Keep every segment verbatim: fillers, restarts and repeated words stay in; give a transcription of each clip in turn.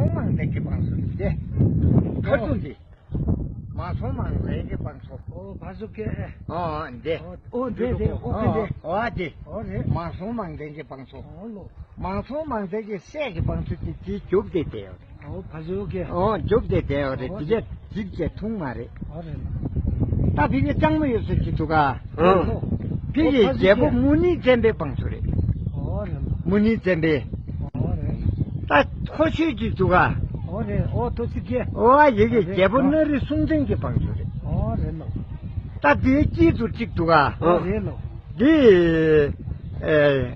ཚོང་མང་ལྡན་གྱི་བང་སོ་རེད་དེ། ཁ་ཚུམ་འདི། མང་ཚོང་མང་ལྡན་གྱི་བང་སོ། ཨོ་བ་སོ་ཀེ། ཨོ་འདི། ཨོ་འདི་འདི། ཨོ་འདི་འདི། ཨོ་འདི། ཨོ་རེད། མང་ཚོང་མང་ལྡན་གྱི་བང་སོ། ཨོ་ལོ། མང་ཚོང་མང་ལྡན་གྱི་སྲས་ཀྱི་བང་སོ་དེ་དེ་རྒྱུག་སྟེ་བསྡད་ཡོད་རེད། ཨོ་བ་སོ་ཀེ། ཨོ་རྒྱུག་སྟེ་བསྡད་ཡོད་རེད། ཨོ་དེ་གས་འཇིབ་བྱས་འཐུང་མ་རེད། ཨོ་རེད། ད་ཕི་གི་གཙང་མ་ཡོད་ས་ཅིག་འདུག་ག་ཨོ་ཕི་གི་རྒྱལ་པོ་མུ་ནི་བཙན་པའི་བང་སོ་རེད། ཨོ་རེད། མུ་ནི་བཙན་པའི། ཨོ་རེད། ད་མཐོ་ཤོས་ཅིག་འདུག་ག་ཨོ་རེད། ཨོ་ཐོ་ཚིག་གེ། ཨོ་ཡེ་གེ་རྒྱལ་པོ་ནཱ་རི་སྲོང་བཙན་གྱི་བང་སོ་རེད། ཨོ་རེད་ལོ། ད་དེའི་དཀྱིལ་དུ་གཅིག་འདུག་ག་ཨོ་རེད་ལོ། འདི། ཨེ།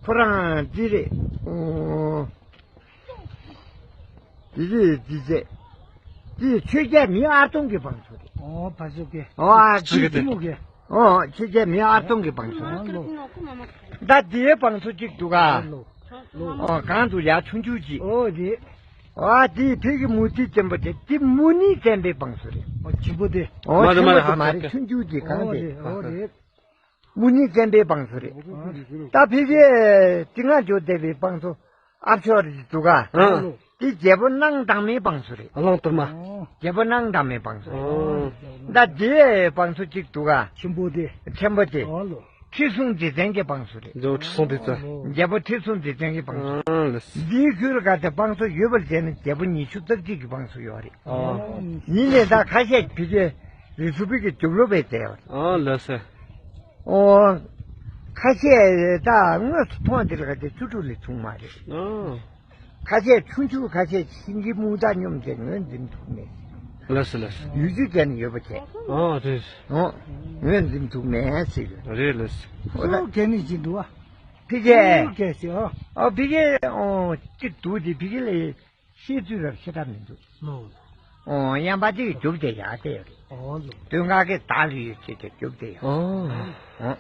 ཁོ་རང་འདི་རེད། ཨོ། འདི་རེད་འདི་རེད། འདི་ཆོས་རྒྱལ་མེས་ཨར་སྟོང་གི་བང་སོ་རེད། ཨོ་བ་སོ་ཀེ། ཨོ་ཨ་ཅི་གི་དེ། ཨོ་ཆོས་རྒྱལ་མེས་ཨར་སྟོང་གི་བང་སོ་རེད། ཨོ་ལོ། ད་འདིའི་བང་སོ་གཅིག་འདུག་ག་ཨོ་ལོ། ཨོ་གང་དུ་ཡ་ཆུང་ཆུང་ཅིག་ཨོ་རེད། ཨོ་དེ་ཕ་གི་མུ་ཏིག་ཅན་པོ་དེ་དེ་མུ་ནི་བཙན་པའི་བང་སོ་རེད། ཨོ་ཆེན་པོ་དེ། ཨོ་མ་རེད་ཆེན་པོ་མ་རེད། དེ་མ་རེད། ཆུང་ཆུང་ཅིག་གང་ཨོ་དེ། རེད་ཨོ་རེད། མུ་ནི་བཙན་པའི་བང་སོ་རེད། ད་ཕ་གི་དེ་སྔ་འཇོག་བསྡད་པའི་བང་སོ་ཨ་ཕྱོགས་རེད་འདུག་ག་ཨོ་ལོ། དེ་རྒྱལ་པོ་སྣང་དང་མའི་བང་སོ་རེད། གླང་དར་མ། རྒྱལ་པོ་སྣང་དང་མའི་བང་སོ་རེད། ཨོ། ད་དེའི་བང་སོ་གཅིག་འདུག་ག་ཆེན་པོ་དེ། ཆེན་པོ་དེ། ཨོ་ལོ། ཁྲི་སྲོང་ལྡེ་བཙན་གྱི་བང་སོ་རེད། ཇོ་ཁྲི་སྲོང་ལྡེ་བཙན། རྒྱལ་པོ་ཁྲི་སྲོང་ལྡེ་བཙན་གྱི་བང་སོ། ཨ་ལས། འདིའི་ཁུལ་ག་དེ་བང་སོ་ཡོད་པར་བྱས་ན་རྒྱལ་པོ་ཉི་ཤུ་རྩ་གཅིག་གི་བང་སོ་ཡོད་རེད། ཨ་ཡིན་ནའི་ད་ཁ་ཤས་ཕ་གི་རི་སུ་པི་གི་རྒྱུག་ལོ་བས་བསྡད་ཡོད་རེད། ཨ་ལས་སེ། ཨོ། ཁ་ཤས་ད་དངོས་སུ་མཐོང་དེ་ལ་ག་དེ་བཅུ་དྲུག་ལས་ཆུང་མ་རེད། ཨ། ཁ་ཤས་ཆུང་ཆུང་ཁ་ཤས་ཤིང་གི་སྨུག་རྟགས་སྙོམས་བྱས་ངོས་འཛིན་ཐུབ་མེད། ལགས་སོ་ལགས་སོ། ཡུལ་ཅུ་ཅན་ཡོད་པ་བྱས། ཨ་རེད། ཨོ། ངོས་འཛིན་ཐུབ་མེད་ཟེར་གི། རེད་ལགས་སོ། ཨོ་ད། སུ་གལ་ནི་ཅི་འདུག་ཨ། ཕི་གེ། སུ་གལ་ཟེར་ཨ། ཨོ་ཕི་གེ་ཨོ་ཅི་འདུག་དེ་ཕི་གེ་ལས་ཤེས་ཚུལ་རབ་ཤེས་རབ་མི་འདུག་ལོ། ཨོ་ཡང་པ་ཅིག་རྒྱུག་དེ་ཡག་དེ་ཡོད་རེད། ཨོ་ལོ། དོན་ཁ་གི་བདག་གི་ཡོད་ཅེས་དེ་རྒྱུག་དེ་ཡོད། ཨོ། ཨོ།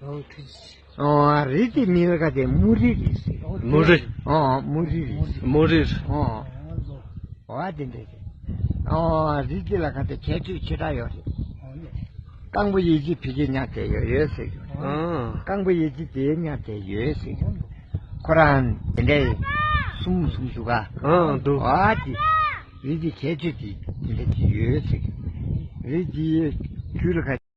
ཨོ་ཐུགས་རྗེ་ཆེ། ཨོ་རི་དེ་མིང་ལ་ག་དེ་མུ་རི་རི་ཟེར། མུ་རི། ཨོ་མུ་རི་རི། མུ་རི། ཨོ། ཨོ་དེ་འདྲ་རེད། ཨོ་རི་དེ་ལ་ག་དེ་ཁྱད་ཆོས་ཆེ་དྲགས་ཡོད་རེད། རྐང་པ་གཡས་འཁྱིལ་ཕི་གེ་ཉག་དེ་ཡོད་ཡོད་ཟེར་གྱི། ཨ། རྐང་པ་གཡས་འཁྱིལ་དེ་ཉག་དེ་ཡོད་ཟེར་གྱི། ཁོ་རང་དེ་འདྲའི་གསུམ་གསུམ་འདུག་ག་ཨ་འདུག་ཨ་དེ་རི་དེ་ཁྱད་ཆོས་དེ་དེ་འདྲ་ཅིག་ཡོད་ཟེར་གྱི། རི་དེའི་དུས་ལ་ག